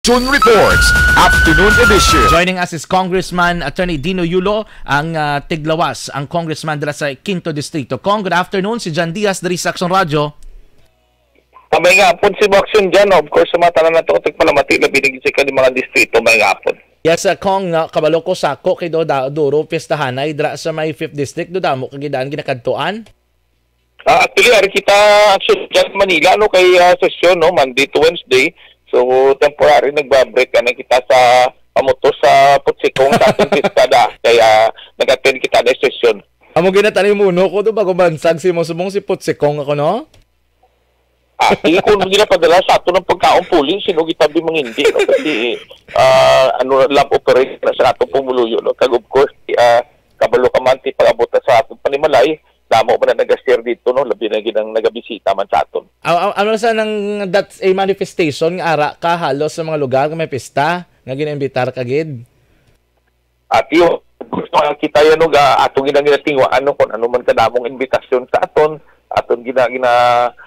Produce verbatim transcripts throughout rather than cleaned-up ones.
June Reports, Afternoon Edition. Joining us is Congressman Attorney Dino Yulo, ang, ah, tiglawas, ang congressman dira sa Quinto Distrito. Cong, good afternoon. Si Jan Diaz diri sa Aksyon Radyo. Maayong hapon, si Aksyon Jan. Of course, sa mga tanan nato, tigpalamati, labi na gid sa ikalima nga distrito, maayong hapon. Yes, ah, Cong, ah, kabalo ko sako kay do, da, duro pistahanay dira sa may Fifth District, do damo kagid ang ginakadtuan. Ah, actually, ari kita, actually, dyan sa Manila, no, kay, ah, sesyon, no, Monday to Wednesday. So, temporary, nagbabreak na kita sa pamutos sa Putsikong sa ating pista da. Kaya, nag-attend kita na sesyon. Amo ginatani muno ko to bago bansag si mo subong si Putsikong ako, no? Ah, di ko ginapadala sa ato ng pagkaon puli, sino kita di mangindi, no? Kasi, ah, ano, lab operation na sa atong pumuluyo, no? Kag, of course, ah, kabalo ka man, ti pag-abot na sa atong panimalay, damo man na nag-share dito, no? Labi na gid ang nagabisita man sa aton. Aw, aw, ano sa nang, that's a manifestation nga ara ka halos sa mga lugar nga may pista nga ginaimbitar ka gid? At yun, gusto nga kita yan, no, ga, ato ginang ginatingwaan, no, kung ano man kadamong imbitasyon sa aton, aton gina, gina,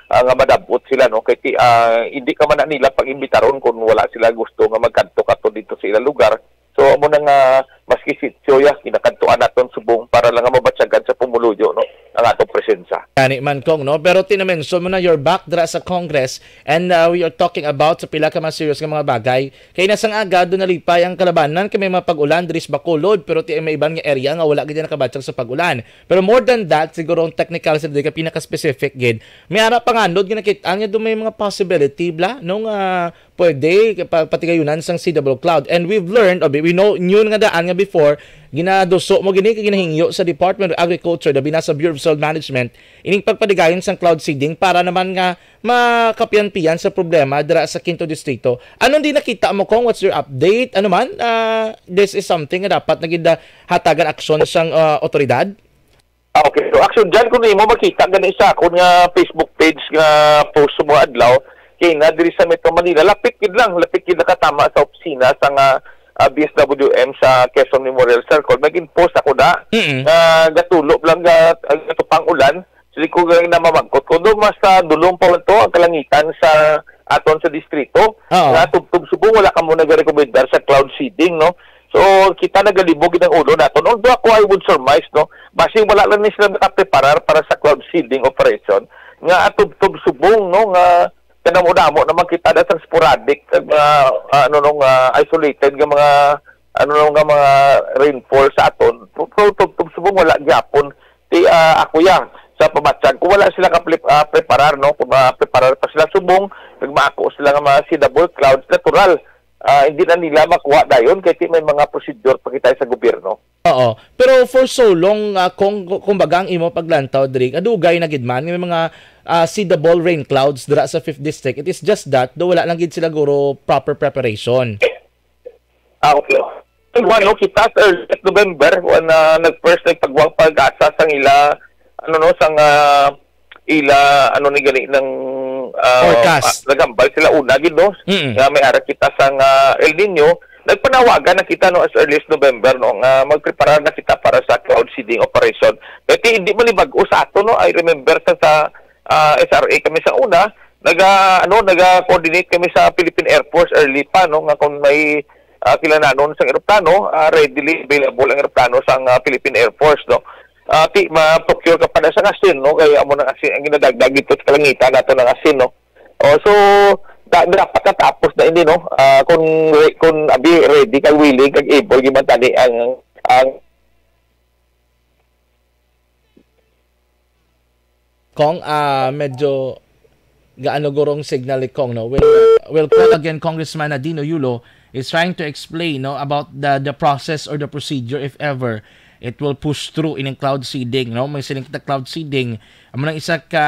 ah, nga madabot sila, no, kay ti, ah, hindi ka man na nila pag-imbitaron kung wala sila gusto nga magkadto-kadto dito sa ilang lugar. So, amo na nga, maski sityo ya, kinakadtuan naton subong para lang nga mabatyagan sa pumuluyo, no, ang atong presensya. Gani man, Cong, no? Pero tinamention mo na you're back dira sa Congress and, uh, we are talking about sa pila ka mga serious nga mga bagay. Kay nasang aga, doon nalipay ang kalabanan kay may mga pag-ulan diri sa Bacolod, pero ti may iban nga area nga wala gid nakabatyag sa pag-ulan. Pero more than that, siguro ang technical sa di ka pinaka-specific gid. May ara panganod nga nakit-an nga doon may mga possibility, bla, no, nga pwede pa-, patigayunan sang seedable cloud. And we've learned, o we know, yun nga daan nga before, ginaduso mo gini, kay ginahingyo sa Department of Agriculture, labi na sa Bureau of Soil Management, ining pagpadigayon sang cloud seeding para naman nga makapian-pian sa problema dira sa Quinto Distrito. Anong di nakita mo, Cong? What's your update? Ano man, ah, this is something nga dapat na gid, ah, hatagan aksyon sang, ah, otoridad? Ah, okay. So, actually, dyan ko nimo makita gani sa akon nga Facebook page nga post sa mga adlaw. Kay na diri sa Metro Manila, lapit gid lang, lapit gid nakatama sa opisina sa nga, ah, B S W M sa Quezon Memorial Circle. Nag-post ako da, Mm-mm. nga gatulo lang ga, gatupang ulan. Sili ko nga namamangkot. Kung doon mas, ah, dulong pa man to ang kalangitan sa aton sa distrito, Oo. nga tubtob subong wala ka mo nagarekomendar sa cloud seeding, no? So, kita nagalibog gid ang ulo naton. Although ako, I would surmise, no? Basi wala lang ni sila nakapreparar para sa cloud seeding operation. Nga tubtob subong, no? Nga kanamo-damo naman kita na sa sporadic, kag mga, ah, ano, no, nga isolated nga mga, ano, no, nga mga rainfall sa aton. Pero tubtob subong wala gyapon. Ti, ah, ako ya, sa pabatyag, kung wala sila ka-, ah, preparar, no? Kung ma-preparar pa sila subong, kag maako sila nga mga seedable clouds, natural, ah, hindi na nila makuha dayon kay ti may mga prosedur pa kita sa gobyerno. Oo. Pero for so long, ah, kung, kumbaga, ang imo paglantaw diri, kadugay na gid man, may mga, ah, seedable rain clouds dira sa Fifth District. It is just that, do wala lang gid sila guro proper preparation. Ah, okay. Ano, kita sa early November, when, ah, nag-first nagpagwang pag-asa sang ila, ano, no, sang, ah, ila, ano ni gani, ng, ah, Forecast. Ah, nagambal sila una gid, no? Mm. Nga may ara kita sang, ah, El Nino, nagpanawagan na kita, no, as early as November, no, nga magpreparar na kita para sa cloud seeding operation. Kaya ti, hindi man ni bag-o sa ato, no? I remember sa, sa, ah, S R A kami sa una, naga, ano, naga-coordinate kami sa Philippine Air Force early pa, no, nga kung may, ah, kinahanglanon sang eroplano, ah, readily available ang eroplano sang, ah, Philippine Air Force, no. Ah, ti, ma-procure ka pa na sang asin, no, kay amo nang asin ang ginadagdag dito sa kalangitan nato ng asin, no. Oh, so, da-, dapat natapos na ini, no. Ah, kung re-, kung abi ready kag willing kag able gyud man tani ang, ang Cong, ah, medyo gaano gurong signal ni Cong, no? We'll, we'll call again Congressman Nadino Yulo is trying to explain, no, about the, the process or the procedure if ever it will push through ining cloud seeding, no? May siling kita cloud seeding, amo nang isa ka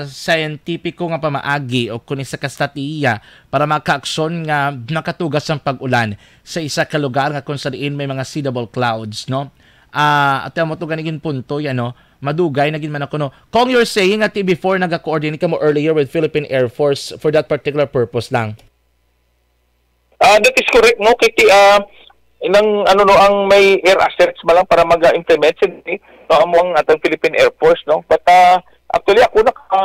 siyentipiko nga pamaagi o kun isa ka estratehiya para makaaksyon nga makatugas ang pag-ulan sa isa ka lugar nga kung sa diin may mga seedable clouds, no? Ah, ate, amo to gani gid punto yan, no? Madugay na gid man ako, no? Kung you're saying nga ti before naga-coordinate kamo earlier with Philippine Air Force for that particular purpose lang. Ah, that is correct, no? Kay ti, ah, inang, ano, no, ang may air assets man lang para mag-implement, sige, no, amo ang atong Philippine Air Force, no? But, ah, actually, ako naka,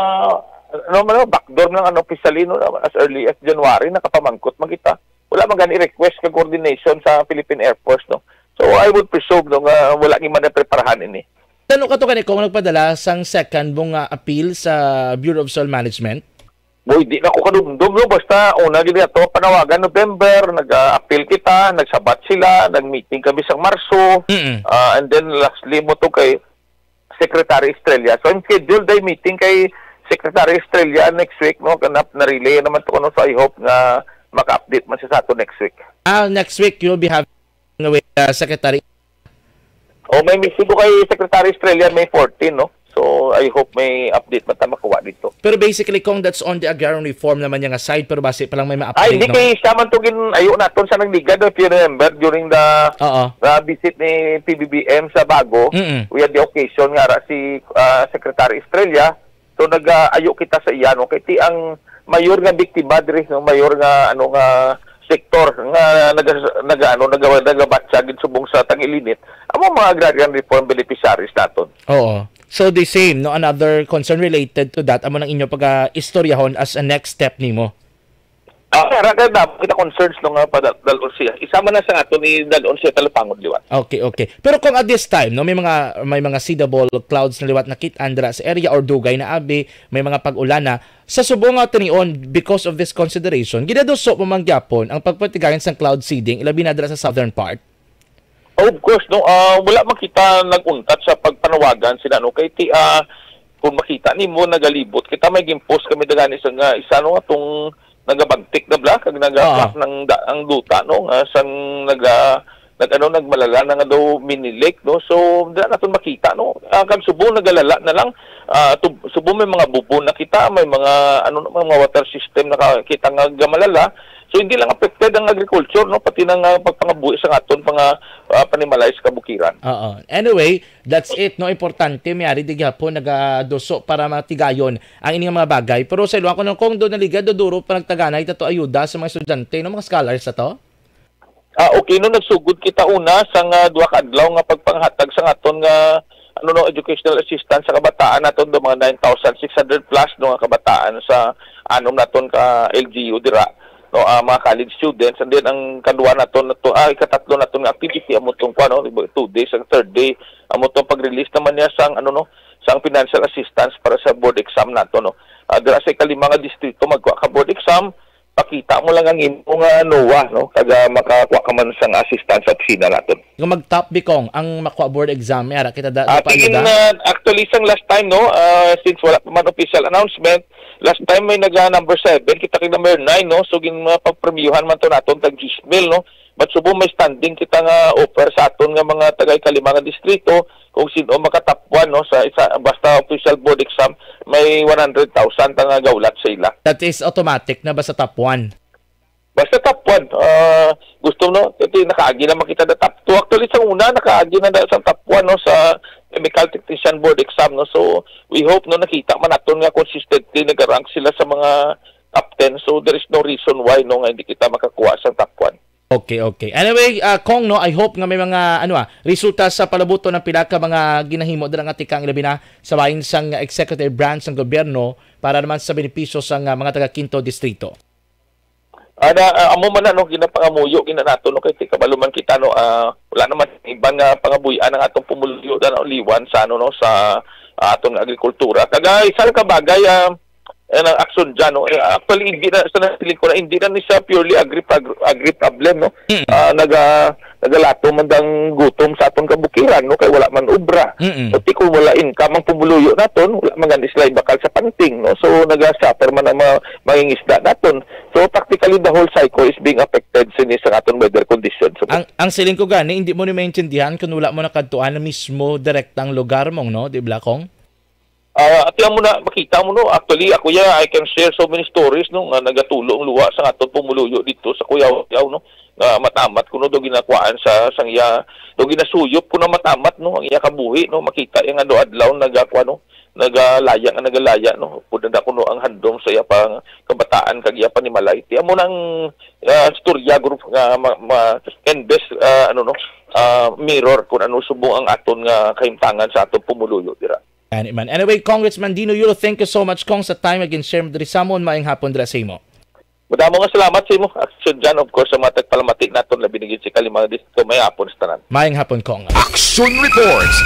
ano man, no, backdoor man lang, ano, officially, no, as early as January, nakapamangkot man kita. wala man gani request ka coordination sa Philippine Air Force, no? So, I would presume, no, nga wala ni man napreparahan ini. Tano ka to gani kung nagpadala sang second mo nga appeal sa Bureau of Soil Management? Boy, di na ko kadumdum, no? Basta una gid ato panawagan November, nag-appeal kita, nagsabat sila, nag-meeting kami sa Marso, Mm-mm. ah, and then lastly mo to kay Secretary Estrella. So, I'm scheduled day meeting kay Secretary Estrella next week, no? Kanap na relay naman to, no? So, I hope nga maka-update man siya sa ato next week. Ah, next week you'll be having with uh, Secretary. Oh, may meeting ko kay Secretary Estrella May fourteen, no? So, I hope may update man ta makuha dito. Pero basically, kung that's on the agrarian reform naman niya nga side, pero basi pa lang may ma-update, Ay, hindi no? Kay siya man to gin-, ayo naton sa nagligad, if you remember, during the, Oo. the visit ni P B B M sa Bago, Mm-mm. we had the occasion nga ara si ah, Secretary Estrella, so nag-ayo kita sa iya, no? Kay ti ang mayor nga biktima diri, no? Mayor nga, ano, nga sektor nga naga, naga, ano, naga, nagabatsa gid subong sa tag-ilinit, amo mga agrarian reform beneficiaries naton. Oo. So the same, no, another concern related to that, amo nang inyo pag-istoryahon as a next step nimo. Ah, kaya ra kay damo kita concerns, no, nga padal-, dalon siya. Isa man na sa ato ni dalon siya talupangod liwat. Okay, okay. Pero kung at this time, no, may mga, may mga seedable clouds na liwat nakit-an dira sa area or dugay na abi, may mga pag-ulan na, sa subong nga tinion, because of this consideration, ginaduso mo man gyapon ang pagpatigayon sang cloud seeding, ilabi na dira sa southern part? Of course, no, ah, wala man kita nag-untat sa pagpanawagan sila, no, kay ti, ah, kung makita nimo, nagalibot kita, may gin-post kami dagani sa nga isa, no, atong nagabagtik na bla, kag nagapak Oo. ng da-, ang duta, no, nga sang naga-, nag-, ano, nagmalala na nga daw mini lake, no, so, dira naton makita, no, ah, kag subong nagalala na lang, ah, tub-, subong may mga bubon na kita, may mga, ano, mga water system na ka-, kita nga gamalala, so, hindi lang affected ang agriculture, no, pati na nga pagpangabuhi sa aton mga, ah, panimalay sa kabukiran. Oo. Anyway, that's it, no? Importante, may ari di gihapon nagaduso para matigayon ang ining mga bagay. Pero sa iluha ko nang kung doon naligad, duduro pa nagtaganay tato ayuda sa mga estudyante, no? Mga scholars sa to? Ah, okay, no, nagsugod kita una sa nga duha ka adlaw nga pagpanghatag sa aton nga, ano, no, educational assistance sa kabataan naton do mga nine thousand six hundred plus, no, nga kabataan sa anom naton ka L G U dira, no, ah, mga college students, and then ang kadua naton nato, ah, ikatatlo naton nga activity amo tong kuan, no, two days, ang third day amo tong pag-release naman niya sang, ano, no, sang financial assistance para sa board exam nato, no. Ah, dira sa ikalima nga distrito magkuha ka board exam, pakita mo lang ang imo nga NOA, no? Kag, ah, makakuha ka man sang assistance sa opisina naton. Kung mag-top, Bikong, ang makuha board exam, may ara kita da, Ah, da pa tingin ayuda? Na, actually, sang last time, no, ah, since wala pa man official announcement, last time may naga number seven, kita kay number nine, no? So, gin, ah, papremyuhan man to naton tag diyes mil, no? But subong may standing kita nga offer sa aton nga mga taga ikalima nga distrito, kung sino makatapwan, no, sa isa, basta official board exam, may one hundred thousand ta nga gaulat sa ila. That is automatic na basta top one? Basta top one, ah, gusto, no? Kasi nakaagi naman kita na top two. Actually, sa una, nakaagi na, na sa top one, no, sa Chemical Technician Board exam, no? So, we hope, no, nakita man naton nga consistently nag-rank sila sa mga top ten. So, there is no reason why, no, nga hindi kita makakuha sa top one. Okay, okay. Anyway, ah, Kong, no, I hope nga may mga, ano, ah, resulta sa palabuton ng pila ka mga ginahimo dira nga tikang, ilabi na sa bahin sang executive branch ng gobyerno para naman sa benepisyo sa, ah, mga taga Quinto Distrito. Ana, ah, amo man na, no, ginapangamuyo gina nato, no, kay ti kabalo man kita, no, ah, wala naman iban nga pangabuy-an ang atong pumuluyo na, no, liwan sa, ano, no, sa, ah, aton nga agrikultura. Kag, ah, isa lang ka bagay, ah, eh, ang aksyon dyan, no? Eh, actually, hindi na, sa nasiling ko na, hindi na ni siya purely agri, agri problem, no? Mm. Ah, naga, nagalato man dang gutom sa aton kabukiran, no? Kay wala man obra. Mm-mm. Pati kung wala income ang pumuluyo naton, wala man gani sila ibakal sa panting, no? So, naga-suffer man ang mga mangingisda naton. So, practically, the whole cycle is being affected sini sa aton weather conditions. So, Ang, ang siling ko gani, hindi mo ni maintindihan kung wala mo nakadtuan na mismo direktang lugar mong, no? Di ba, Kong? Ah, ati mo na, makita mo, no? Actually, ako ya, I can share so many stories, no, nga nagatulo ang luha sa aton pumuluyo dito sa Cuyao, no? Nga matamat kuno do ginakuhaan sa, sang iya, do ginasuyop kuno matamat, no? Ang iya kabuhi, no? Makita iya nga do adlaw nagakuha, no? Nagalaya nga nagalaya, no? Pud na kuno ang handom sa iya pang kabataan kag iya panimalay. Ti amo nang, ah, storya, group nga ma, ma, can best, ah, ano, no? Ah, mirror kung ano subong ang aton nga kahimtangan sa aton pumuluyo dira. Ani man. Anyway, Congressman Dino Yulo, thank you so much, Kong, sa time again share mo diri sa amon. Maayong hapon dira sa imo. Madamo nga salamat sa imo, Action John. Of course, sa mga tagpalamati naton, labi na gid si Kalimang Distrito, may hapon sa tanan. Maayong hapon, Kong. Action Reports.